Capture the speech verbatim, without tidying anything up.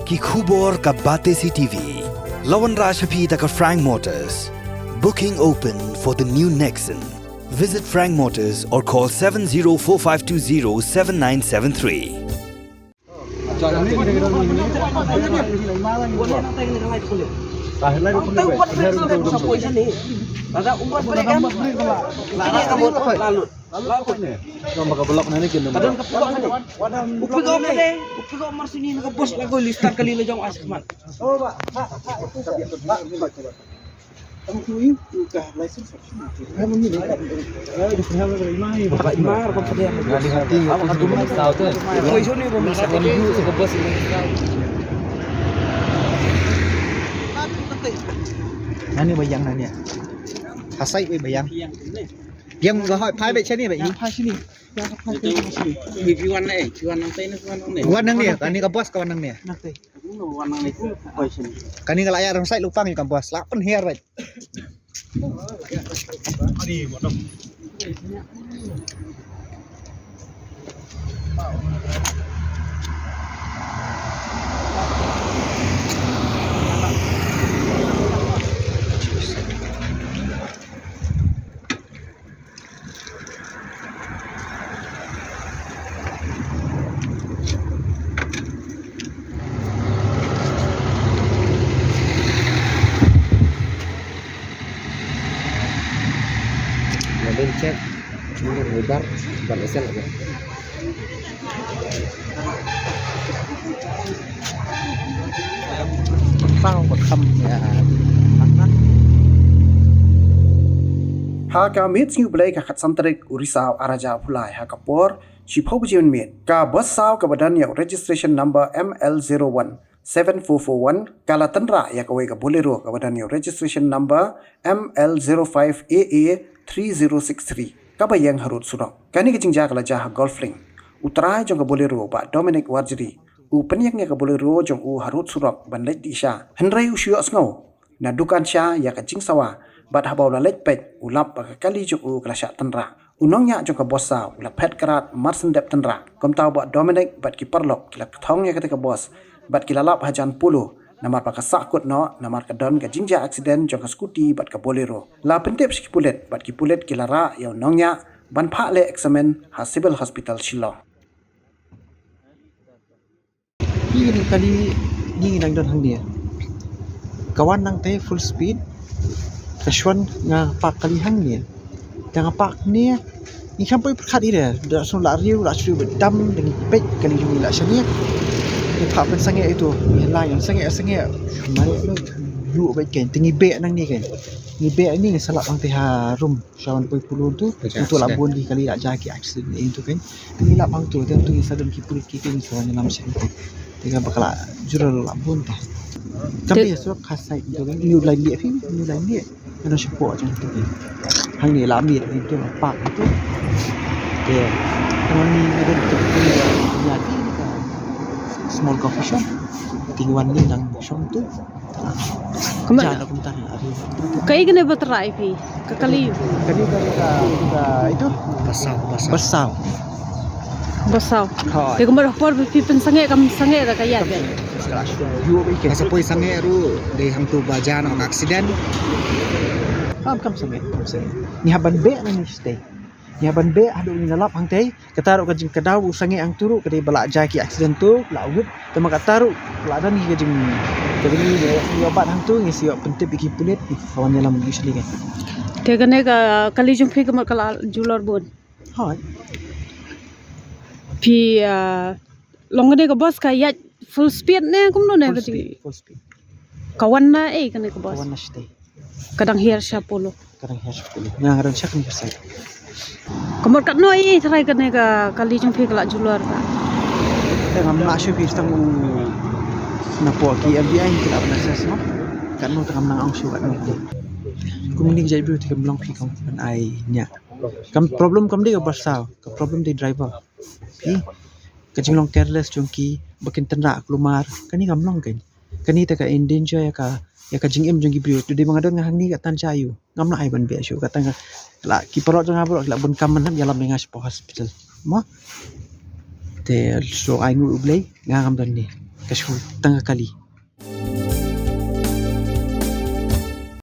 Ki khubor ka Batesi T V. La wanrah sha phi da ka Frank Motors. Booking open for the new Nexon. Visit Frank Motors or call seven zero four five two zero seven nine seven three. Nani ba ïeng nani? Ha sait wei ba ïeng. Ïeng ka hoi phai beit shane beit. Ïeng phai shane. Ïeng phai shane. Wan nangne, kane ka bos ka wan nangne. Kane ka la ïaid rong sait lypa ïa ka bos. La pynhiar beit. Nga don check, nga don ubar, ban esen lagi. Tang ba kham ïa. Ha ka miet sngi U Blei ka khatsan tarik u Risaw ar hajar arphew lai ha ka por shiphew baje mynmiet, ka bos saw kaba don ïa u registration number M L zero one seven four four one ka la tynrah ïa kawei ka Bolero kaba don ïa u registration number M L zero five A A three zero six three kaba ïeng harud surok. Kane ka jingjia ka la jia ha Golf Link. U trai jong ka Bolero, Bah Dominic Warjri, u pynïeng ïa ka Bolero jong u harud surok ban leit dih sha, hynrei u shu ïohsngew naduh kan sha ïa ka jingsawa, bad haba u la leit peit u lap ba ka kali jong u ka la shah tynrah. U nongñiah jong ka bos saw u la phet krad mar shen dep tynrah. Kumta u Bah Dominic bad ki paralok ki la kthong ïa kata ka bos bad ki la lap hajan Polo, namar ba ka sahkut noh, namar ka don ka jingjia aksiden jong ka skuti bad ka Bolero. La pyntip sha ki pulit bad ki pulit ki la rah ïa u nongñiah ban phah leh eksamin ha Civil Hospital Shillong. Ngi ngi kali, ngi ngi nang don hangne. Ka wan nangte full speed. Ka shon nga park kali hangne. Te nga park hangne. Ngi kham poi pyrkhat ïa de. Da shu la riew, la shu dam, da ngi peit kali jong ngi la shane. Ngi phah pynsangeh ïa uto. Ngi la ngi sangeh sangeh. Mane lo. Yu beit kein. Te ngi beh nangne kein. Ngi beh hangne ngi sa lap hangte harum. Sha wan poi Polo tu, tu la bun ki kali la jia ki accident tu kan. Ngi lap hangtu, tu ngi sa don ki pulit ki kan sa wan lam sha tu. Te ka ba ka la juror la bun te. Kam te surok ka sait tu kan. New line lieh phi, new line lieh. Ano shapo jong tu kan. Hangne la miet tu la park tu. Te. Hangne don tu ya ti ka small coffee shop. Te ngi wan ni nang shong tu. Kumba? Jan kumta na ari. Kaei kane ba trai phi? Ka kali. Kali ka, ka, ka itu. Basaw, basaw. Basaw. Basaw. Hooid. Te kumba da por phi pynsangeh kam sangeh da ka ïa. Yu ba ike. Masa poi sangeh ruh dei hangtu ba jan ong accident. Kam, kam sangeh, kam sangeh. Ngi hap ban beh na ngi stay. Ngi hap ban beh haduh ngi lap hangtei. Kata ruh ka jingkadaw u sangeh hangtu ruh ka dei ba la jia ki accident tu la wit. Te ma kata ruh la don ki ka jing ka jing ngi ïoh bat hangtu ngi sa ïoh pyntip ïa ki pulit ki kawan ïalam ïa ki sli ka. Te kane ka kali jong phi ka mut ka la julor bun. Hooid. Phi, ah, long kane ka bos ka ïaid full speed ne kumno ne ka jing? Full speed, full speed. Ka wan na ei kane ka bos? Ka wan na shatei. Ka dang hiar sha Polo. Ka dang hiar sha Polo. Nga nga dang sha kane ka side. Ka mut katno i tharai kane ka kali jong phi ka la julor ka. Te ngam lah shuh phi tang u na po ki M V I ki la ban assess no. Katno te ngam nang ong shuh katno phi. Kum ni ka jait briew te kam long phi kam ban ai nia. Kam problem kam dei ka bos saw. Ka problem dei driver. Phi. Ka jinglong careless jong ki ba kin tynrah kulmar. Kani kam long kan. Kani te ka endanger ïa ka, ïa ka jingim jong ki briew. Te dei ba nga don nga hangne ka tan sha ïu. Ngam lah ai ban beh shuh ka tang ka la ki paralok jong nga baroh ki la bun kam man ïalam ïa nga shapoh hospital. Mo. Te so ai ngut U Blei nga ngam don ni. Tang ka kali.